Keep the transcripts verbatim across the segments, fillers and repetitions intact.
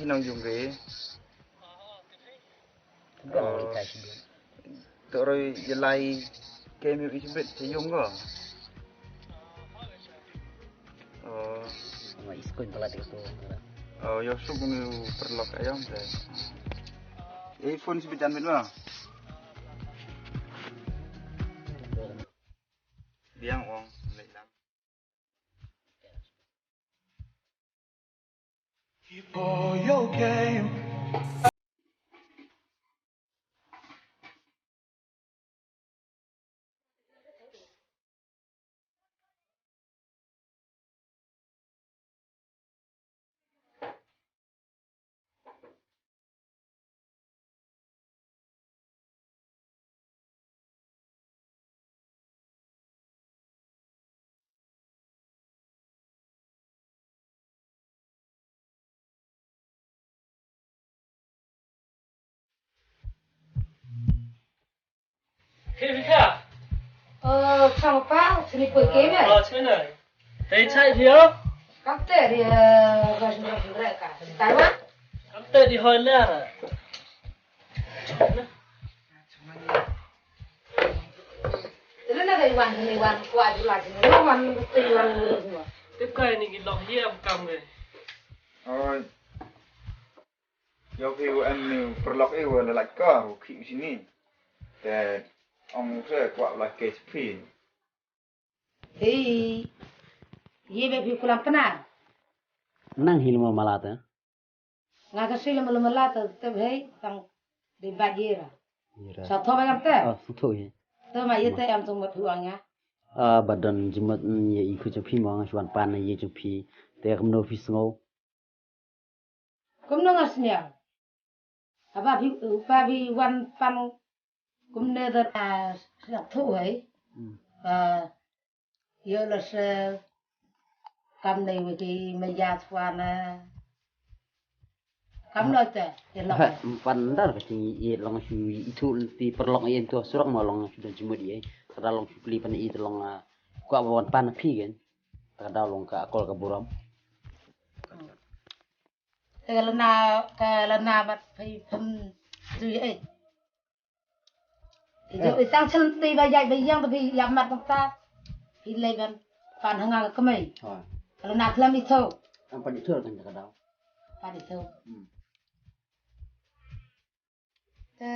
Nang yung ke. Ka ong ita shi bit. To roi yalai ke mi i shi bit te yung ko. Oh. Ma iskun pala te ko. Oh, yo suk ni perlok ayam te. Eh, phone shi bit jan bit ma. Biang ong, lek lang. Hey, Vika. Oh, chang pa, sini poi ke me. Oh, sini. Tei chai dia. Kam te dia, gas gas gas ka. Tai ma? Kam te di hoi le. Tele na dei wan, ni wan, kwa di la ni wan, ti wan ni semua. Tip kai ni ki lok ye am kam ke. Oi. Yo ki u em ni perlok i wa la lak ka u ki sini. Te ong se kwa la ke spi. Hei. Ye be phi kulam Pnar. Nang hi lama malata. Nga ka sui lama lama lata te hei tang de ba ye ra. Ye ra. Sa tho ba kam te. Oh, sa tho ye. Te ma ye te am tong mat huang ya. Ah, ba don jimot, mm, ye i khu jong phi mo nga shuan pan ye jong phi. Te kam no phi sngo. Kumno nga sniang. Haba phi, haba phi wan pan kumne da, ah, sniang thu hei. Hmm. Ah, yo la se kam nei wi ki ma ya thwa na. Kam lo te, ye lo. Ha, pan dar ka ti ye long shu i thu ti perlok ye tu surok ma long shu da jimut ye. Ka da long shu kli pan i te long, ah, kwa ba wan pan phi gen. Ka da long ka akol ka buram. Te ka lana, ka lana mat phi phem tu ye. Ito, eh, itang chen ti ba yai ba yang ta phi yam mat ta. Phi lei ban pan hanga ka kemei. Ha. Ka lana klam ito. Ang pan ito kan ka da. Pan ito. Hmm. Te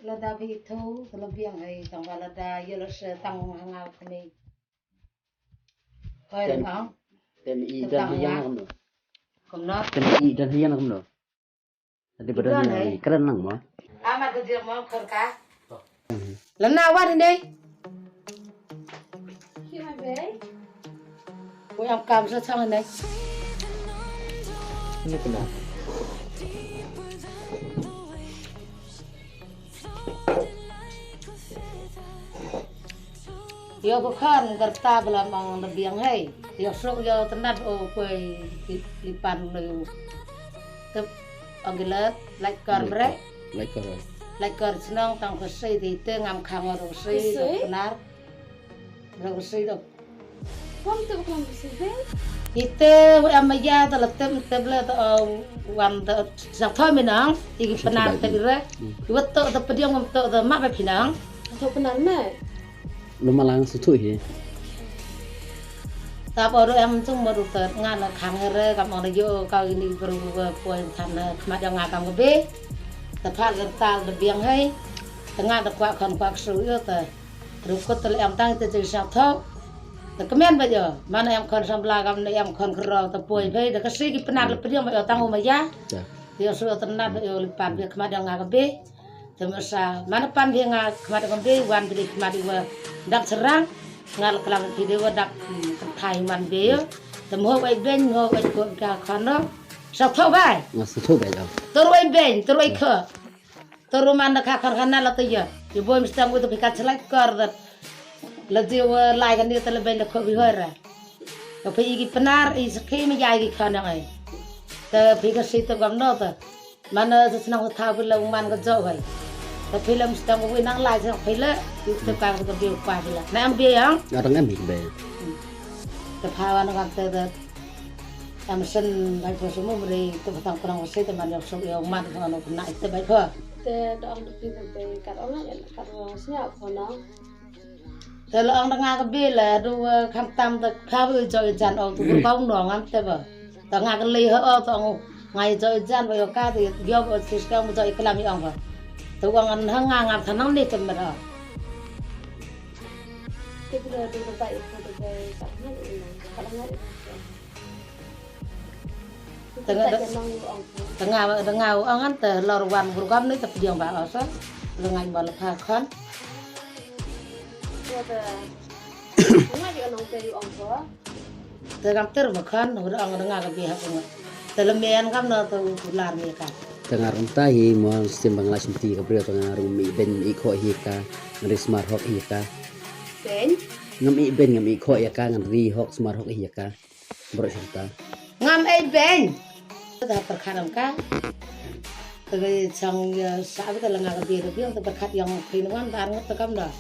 lada phi ito, te la biang hei tang ba lada ye la se tang hanga ka kemei. Koi tem, tang. Tem i te dan tang hiang nga. Kumno? Kumno? Tem i dan hiang kumno? Tadi badan ni keren nang mo. Amat ke dia mo kor ka. Lana wan ni. Ki ma bei. Mo yang kam sa chang ni. Ni kena. Yo ko khan karta bla mang da biang hei. Yo sok yo tenat o koi li pan lo yo. Tep ogilat like kar bre. Like kar. Like kar senang tang ko sei di te ngam khang ro sei do Pnar. Ro sei do. Wan tu ko sei be. Ite wa am ya da la tem te bla da wan da sa tho mi nang. Igi Pnar te bra. Iwa to da pediang ngam to da ma ba phi nang. To Pnar me. Lu malang su tu hi. Ta ba ru em chung ma ru ta nga na khang re kam ong yo ka ini bru ba poi than na khmat jong nga kam ka be. Ta pha ga ta da biang hei. Ta nga da kwa khon kwa su yo ta. Ru ko ta le em tang ta jing sa tho. Ta kmen ba yo. Mana em khon sam bla kam ne em khon kro ta poi be da ka si ki Pnar le pdiang ba yo tang u ma ya. Yo su ta na ba yo li pan be khmat jong nga ka be. Te ma sa, mana pan phi nga khmat ka be, wan phi khmat iwa dap serang, nga la klam phi de wa dap, mm, kynthai man be yo. Te mo wai ben, mo wai ko ka khano. Sa tho bai. Nga sa tho bai da. Tur wai ben, tur wai kho. Tur man da ka khar khana la te ya. Yo boy mistang u te phi ka chlai kar da. La je wa lai kan ni te la ben la kho bi hoi ra. Ka phi i ki Pnar, i sakhi ma ya i ki khana ai. Te phi ka si te kam no te. Mana sa snang sa thaw phi la man ka jok hai. Ta phi la mstang wi nang lai sa phi la. Yu te ka ka bi pa phi la. Na am bi yang. Nga dang em bi be. Ta pha wan ka te te. Am sen bai pho sumu mri tu patang kurang wasi te man yok sok yok man ko ano kena ite bai pho. Te dong de pi te kat ong ngai kat ong snya pho no. Te la ong da nga ka bi la du kham tam te pha bu jo i jan ong tu bur kong no ngam te ba. Ta nga ka lei ha o ta ong nga i jo i jan ba yo ka te yo ba sis ka mu jo i klam i ong ba. Te ong an ha nga ngam thanang ni te mer o. Te bu du ba i ko te ba ka ngai i ong ka ngai i ong. Tengah tengah tengah ong ante lor wan burgam ni tapi yang ba osa lengai ba lepa kan. Tengah ter ba kan udah ong tengah ke biha tengah. Telemen kam na tu ular ni kan. Tengah renta hi mo sistem Bangladesh mesti ka brio tengah rung mi ben ikho hi ka ngari smart hok hi ka. Ben? Ngam i ben ngam i kho ya ka ngan ri hok smart hok hi ya ka. Bro sita. Ngam ei beng. Ta perkhat am ka. Ta ga chang ya sa ba ta la nga ka bi ka biang ta perkhat yang phin wan ta ngut ta kam da.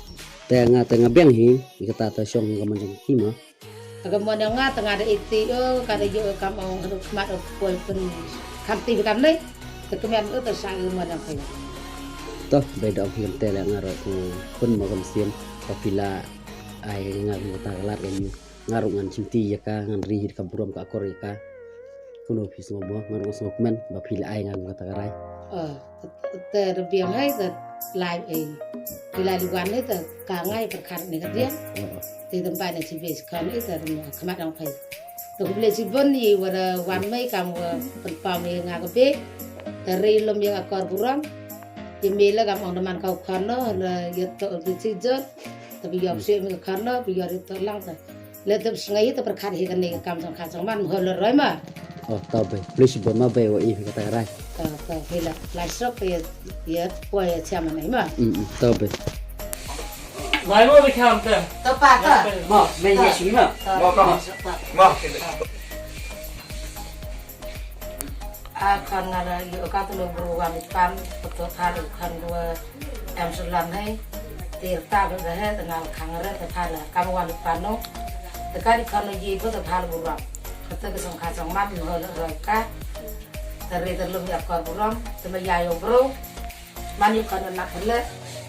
Ta nga ta nga biang hi, i kata ta shong ka man jong ki ma. Ta ka mon yang nga ta nga da iti o ka da yo kam ong hadu khmat o poi pun kam ti kam ni. Ta ka men o ta sa i mon yang phin. Toh bai da ong phi kam te la nga ro ku pun ma kam sien ka pila ai nga ka ta ka lat ka yu. Nga ruh ngan chimti ïa ka, ngan ri hi ka burom ka akor ïa ka. Kumno phi sngewbha, nga ruh ngan sngewkmen ba phi la ai nga kum kata ka rai. Te ruh biang hai te lai ei. Phi lai liwan hai te ka ngai pyrkhat ne ka diang. Te tempat ne chi bes kan ei te ruh khmat ang phai. Te khublei chibun ïa wa da wan mai kam wa pynpaw ïa nga ka bek. Te ri lum ïa ka akor burom. Ïa me la kam ong da man ka u khon no la ïa to bi chi jot. Te bi ïa psi me ka khon no bi ïa ri to lang te. Le tip sngai te pyrkhat hi kane ka kam sangkhat sangman ho le roi ma. Oh, tau be. Please be ma be wa i kata rai. Ta ta hi la lai sok te ya ya poi ya siam nai ma. Mm, mm, tau be. Lai mo be kam te. To pa ta. Mo, me ye shi ma. Mo ka. Mo. A khan nga la ïoh ka tu lo bru wa mi pan pato khan khan dua em sulam hai. Te ta ba ba he te ngal khang re te pha la kam wan pan no. Te ka di khano ye ko te pha la burom. Ka te ka song kha song man ho la roi ka. Te re te lum ya kor burom te ma ya yo bro. Man yo khano na khale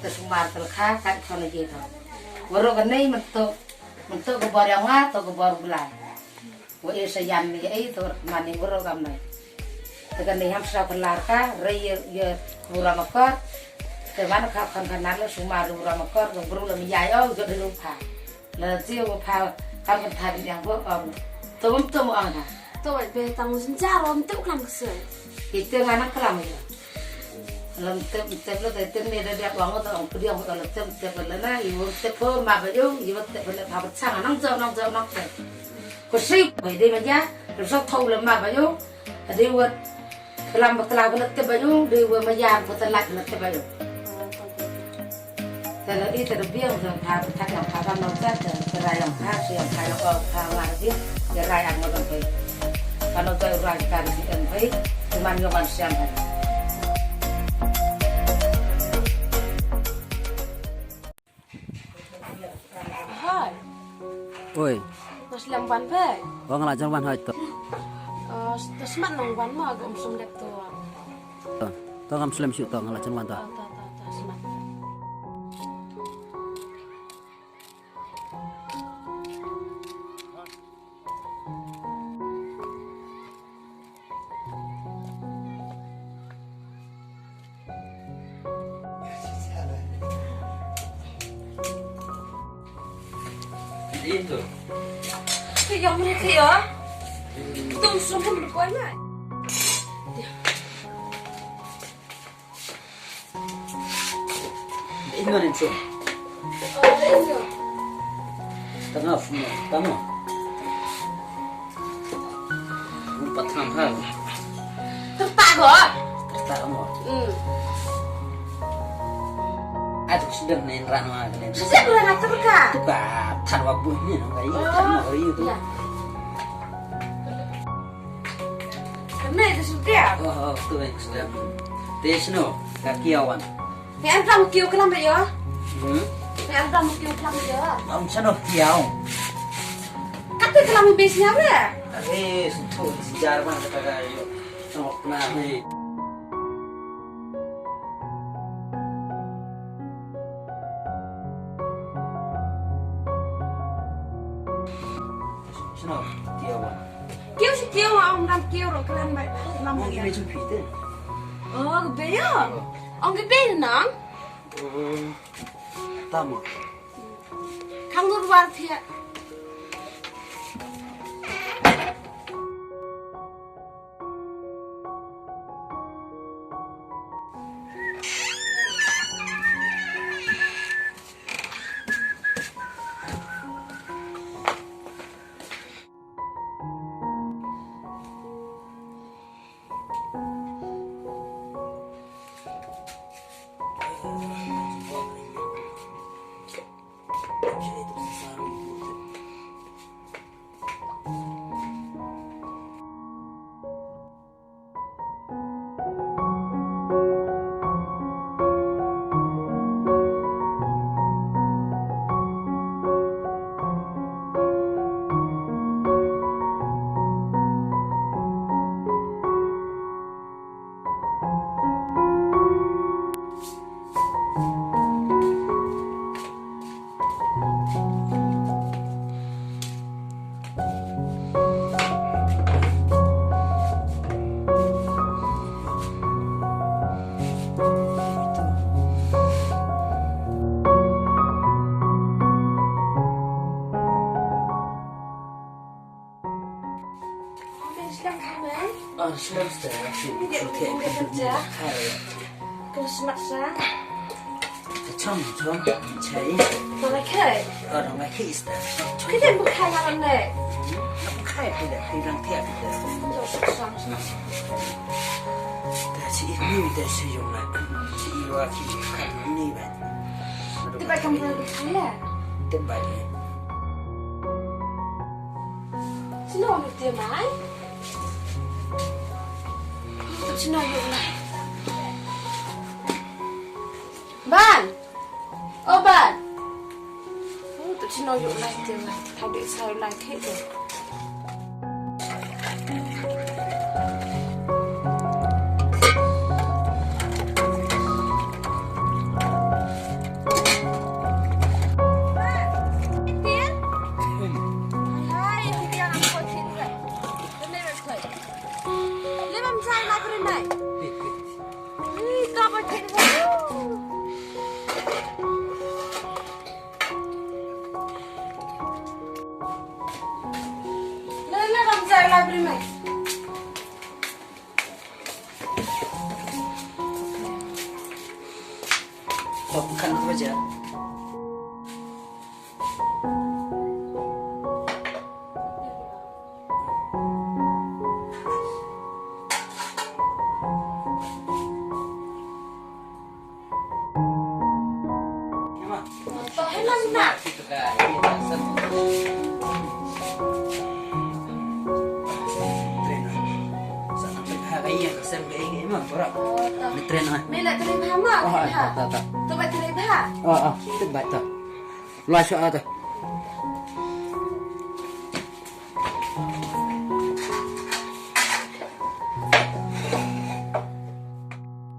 te sumar te kha ka di khano ye ko. Waro ka nei man to man to ko bor ya nga to ko bor bulai. Wa e sa yan ni ei to man ni bro kam nai. Te ka ni ham sa pelar ka re ye ye bura makor. Te man ka khan khan na lo suma bura makor ko bru lo mi ya yo jo de lu pha. La ti wo pha kam kan tha yang bo kam. To bum to mo ang ha. To be tang jin ja rom te klam kse. Ite nga na klam ya. Lam te te lo te te ne da da wa ngo to ang pdiang ko la te te la na i wo te ko ma ba yo i wo te ko la pha ba chang nang jo nang jo nang te. Ko sui ko de ma ya, ro so thau le ma ba yo. Ade wa klam ba klam ba te ba yo, de wa ma ya ko ta la te ba yo. Te la i te biang jong pha ta yang pha ba no ta te ra yang pha si yang pha yang ko pha wa de. Ya ra yang mo dong pe. Ka no ta ra ka de en pe. Kuman yo man siam pe. Hai. Oi. Nga slem wan phi. Oh, nga la jan wan hai to. Eh, to smat nong wan ma, agak um sum dep to. To, to ngam slem shu to, nga la jan wan to. To, to, to, to, smat. Itu. Itu yang mana dia? Itu sungguh lupa nak. Ino rin so. Tanga fu mo, tama. Mu patang ha. Tertak ko. Tertak mo. Hmm. Aduh, sudah main rano aja. Sudah kurang atur ka. Tuka, tarwa buh ni no kai. Oh. Tama ko itu. Ya. Kena itu sudah. Oh, oh, tu yang sudah. Te sno, ka kiawan. Ngan ram kiu kelam ba yo. Hmm? Ngan ram kiu kelam ba yo. Am sno kiau. Kata kelam ba snya re. Are, suthu, sijar bang kata ka yo. Tengok na ni. Sino, kiew bang. Kiew si kiew, ong dang kiew ro kran bai. Lam ong bai. Kiew si phi te. Oh, kbe yo. Ong kbe nang. Oh, tama. Khang dur war thiah. Amen, shalom, amen. Ah, shalom, sister. Shalom, sister. Kong smat sa. Chong, chong, chai. Malai kai. Ah, malai kai, sister. Kita bukan malam ni. Kai, kita, kita, kita. Chong, chong, chong. Dah si ini, dah si yung lah. Si iwa ki kan ni ba. Tiba kamu lagi kaya. Tiba ni. Sino ang tia mai? Sino yung mai? Ban! Oh, Ban! Oh, tu sino yung mai tia mai? Tadi saya lai khe tu.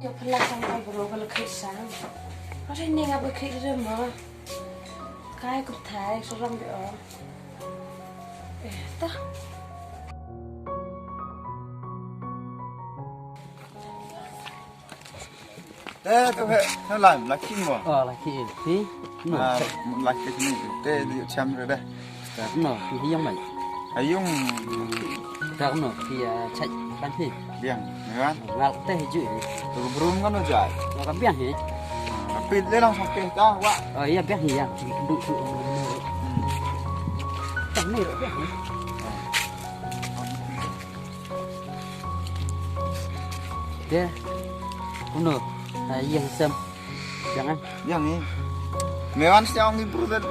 Ïa phi la sang ai bro ka la khit sang. Ka ri ne nga ba khit ri mo. Kai kup thai su ram bi o. Eh, ta. Eh, to he, na lam, la king mo. Oh, la king. Hi? No. Ah, la king ni. Te di cham re de. Ka no, hi hi yang mai. Ayung. Ka no, hi ya chai kan hi. Biang, ni kan? Ngal te hi ju hi. Tu brum kan no jai. Ka biang hi. Pit le lang sakit ta wa. Oh iya, biang hi ya. Ki kendu tu. Tang ni biang hi. Te. Kuno. Ai yang sem. Jangan. Yang ni. Mewan siang ni bro dan.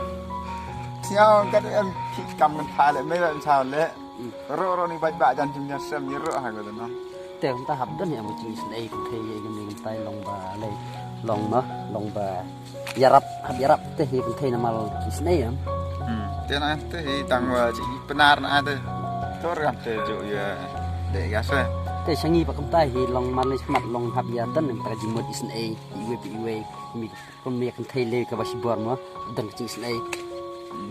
Siang kat em ki kam kan pha le mewan sa le. Ro ro ni bai ba jan jing jan sem ni ro ha ko no. Te ta hap don ya mo jing isnei kan thei ye kan ni kan tai long ba le. Long no, long ba. Yarap, hap yarap te hi kan thei na mal isnei am. Hmm. Te na te hi tang wa ji penar na te. Tor kam te ju ya de ya se. Te sha ngi ba kumta hi long mar lei smat long hap ïa don em ta ka jingmut isynei iwei pa iwei. Mi kum mi kynthei lei kaba shibor mo don ka jingisynei.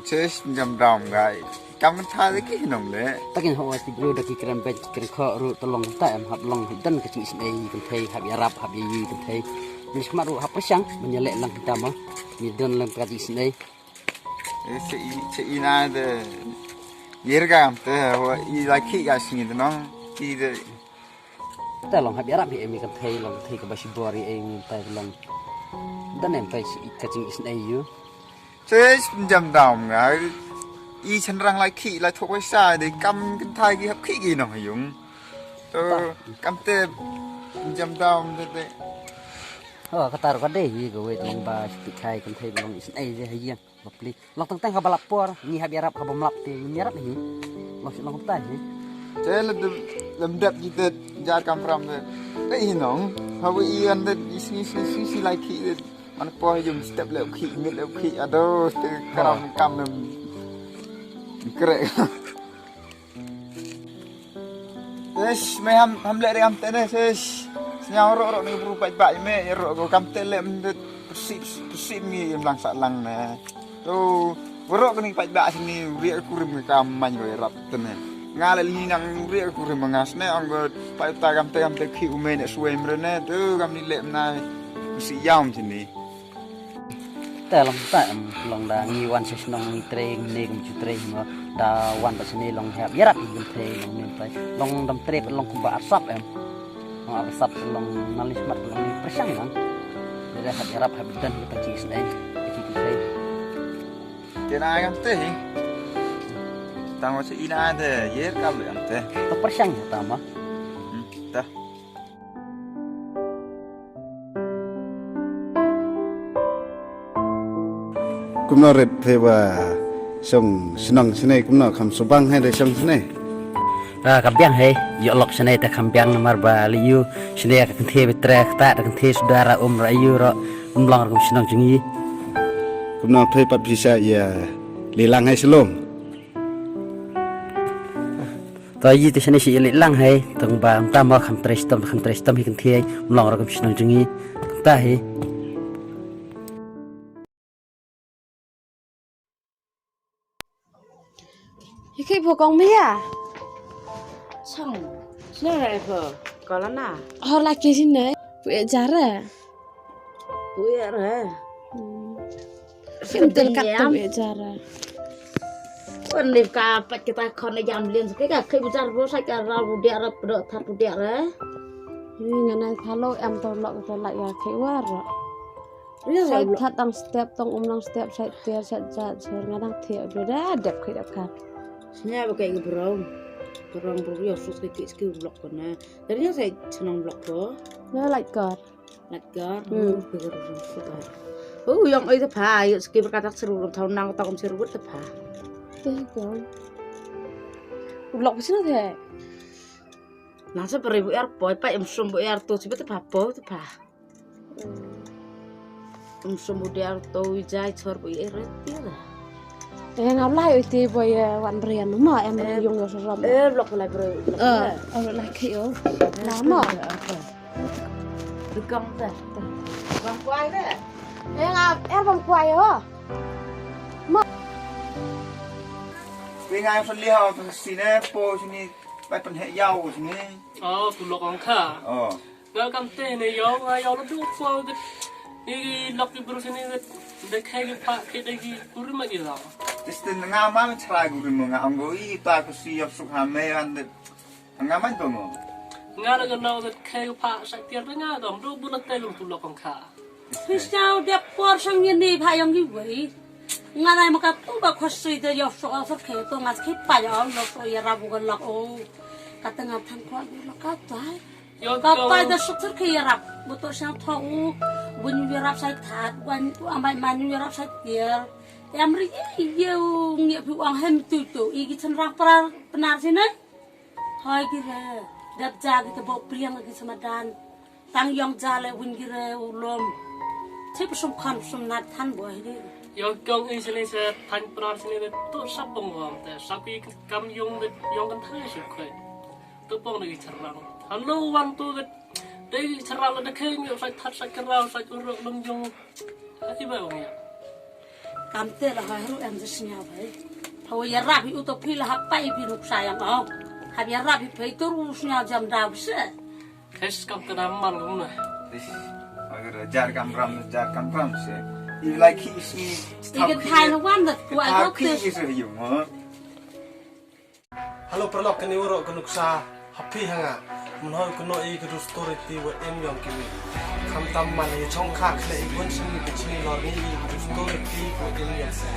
Ches jam dam gai. Kam kynthei de ki nong de. Ta kin ho ti bru da ki kren bej ki kren kho ru to long ta em hap long hap don ka jingisynei kynthei hap ïarap hap ïa ïa kynthei. Mi smat ru hap pyrshang men ïa leh lang kita mo. Mi don lang ka jingisynei. Eh, se i, se i na de. Yer kam te wa i la ki ga singi de nong. Ki de. Ta long hap ïarap hi em i kynthei long kynthei kaba shibor i em ta long. Dan em ta i ka jingisynei ïa u. Ches jam dam nga. I shynrang la ki la thok wa sa de kam kynthei ki hap ki ki nong ha yung. To kam te jam dam de de. Ho ka tar ka de hi ka wei long ba shi kai kynthei long isynei de ha yung. Bapli. Long tang tang kaba lap por, ngi hap ïarap kaba mlap te, ngi ïarap hi. Long shi long ta hi. Te le dem lem dep ji te jar kam pram te. Te hi nong, ha wi i an te i si si si si lai ki te. Man por jum step le ki mit le ki ado te karam kam nem. Krek. Eish, me ham ham le re ham te ne, eish. Sñiaw ro ro ni bru pai ba me ro ko kam te le em de persi persi mi em lang sa lang ne. To ro ko ni pai ba sini ri ku rim ka man ko rap te ne. Nga le ni nang ri ku rim nga sne ang ko pai ta kam te kam te ki u me ne suem re ne. To kam ni le na persi yam sini. Te long ta em long da ngi wan sha shnong ngi trei ngi ne kum chu trei mo da wan ba sini long hep yarap ngi trei long ne trei long dam trei long kumba arsap em. Long arsap long nali smat long ni pyrshang lang. Dere hep yarap hep dan kita chi sdai. Chi trei. Kena ayam teh. Tang wa ina de yer kal ayam teh. Ta pyrshang ta ma. Hmm, ta. Kumno rit phi ba shong shnong shane kumno kham subang hai de shong shane. Ah, ka biang hai, yo lok shane ta kham biang namar ba li yu shane ka kenthe betre ka ta ka kenthe sudara um ra yu ro um long kum shnong jngi. Kumno phi pat phi sa ya li lang hai shalom. To yi te shane shi ili lang hai tong ba ta ma kham tres tom kham tres tom hi kan thiai mlong ra kam shnong jngi ta hi. Hi kai pho kong mia. Sang. Sne rai pho. Kalana. Hor la ke sine. Pu e jara. Pu e re. Kim tel kat tu e jara. Wan lip ka pat kita khon e jam lien sa ka kai bujar bo sa ka ra bu dia ra pdo thar bu dia re. Ni ngana phalo em to lok to la ya kai war. Ria sa lok. Sait that tang step tang um nang step sait tiar sait jat sor ngana thia bro da dep kai dep ka. Snya ba kai ke brong. Brong bro yo sus kai ki skill block ko na. Dari nya sait chnong block ko. Na light car. Lat gar, hmm, hu, hu, hu, hu, hu. Oh, yang oi ta pha, yo ski berkata seru rum thau nang tau seru ta pha. Te ko. Ulok sino te. Nang se pere bu er poi pa em sum bu er to sibe ta pha po ta pha. Em sum bu der to jai chor bu er ti la. Eh, ngam lai oi te boy, eh, wan brian ma em yung yo so ram. Eh, lok lai bro. Eh, oh, lai ki yo. Na ma. Dukang ta. Bang kuai de. Eh, ngam er bang kuai yo. Ma. Wi ngai fan li ha sine po sini pai pen he yau sini. Oh, ku lok ong kha. Oh. Nga kam te ne yo nga yo lo du ko de. Ni lok ki bru sini de. De khai ki pa ki de ki kuri ma ki lo. Este nga ma chra kuri ma nga ong go i ta ku si yo suk ha me an de. Nga man to mo. Nga la ga no de khai ki pa sa tiar de nga dom du bu la te lum tu lok ong kha. Christian de por sang ni ni pha yong ki wei. Nga nai ma ka tu ba khos sui de yo so so khai to nga khai pa yo lo so ya ra bu ga lok o. Ka ta nga thang ko lo ka tai. Ka tai da suk suk ki yarap. Bu to shang thong u. Bun yarap sai that. Wan u amai man yarap sai tiar. Yam ri ye u ngi phi wang hem tu tu. I ki chen rang prar pnar sini. Hoi ki re. Dap ja ki te bo priang ki samadan. Tang yong ja le win ki re u lom. Chip sum khan sum nat than bo hi di. Ïong kong i sini se than pnar sini de tu sapong wang te sapi kam yung de yong kan thai suk koi. Tu pong de i charang. Hanu wan tu de de i charang de keng yo sai that sai kerau sai uruk lung yung. Hati ba wang ya. Kam te la hai ru em de sini ba. Hawa ya rap hi uto phi la hapai phi nuk sayang ong. Hab ya rap hi phi tu ru sini jam dau se. Hes kam kena man kamu na. Ish, agar jar kam ram, jar kam ram se. You like he is me. Ikan thai na wan dak kuat kau tes. Hello paralok, kane warok ka nuksa ha phi ha nga. Mynhoi kano i ka du story ti wa em yong ki wi. Khamtam man i chong kha khle i bun sing i ka chini lor ni i ka du story ti wa em yong se.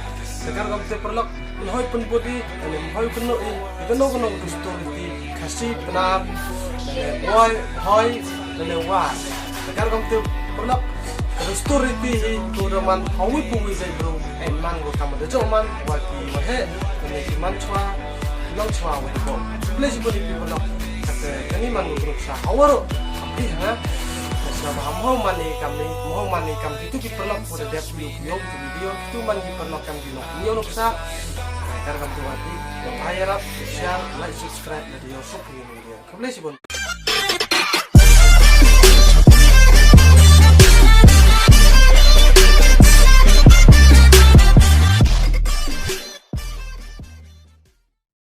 Dakar kam te paralok, mynhoi pun budi, kane mynhoi kano i, i kano kano ka du story ti, Khasi, Pnar, kane Woi, Hoi, kane War. Dakar kam te paralok, ka du story ti i, tu da man hawi pu wi zai bro, en man go kam da jok man, wa ki wa he, kane ki man chwa, nong chwa wa ko. Bless you budi pi paralok, kate kani man go group sa, awaro, pi ha, sa ba ham ho man i kam ni, ho man i kam ki tu ki paralok, ko da dep yu, yu, ki video, ki tu man ki paralok kam ki nok, yu nok sa, kar kam tu wa ki, yang hai rap, share, like, subscribe, na di yo, sok ni video. Bless you budi.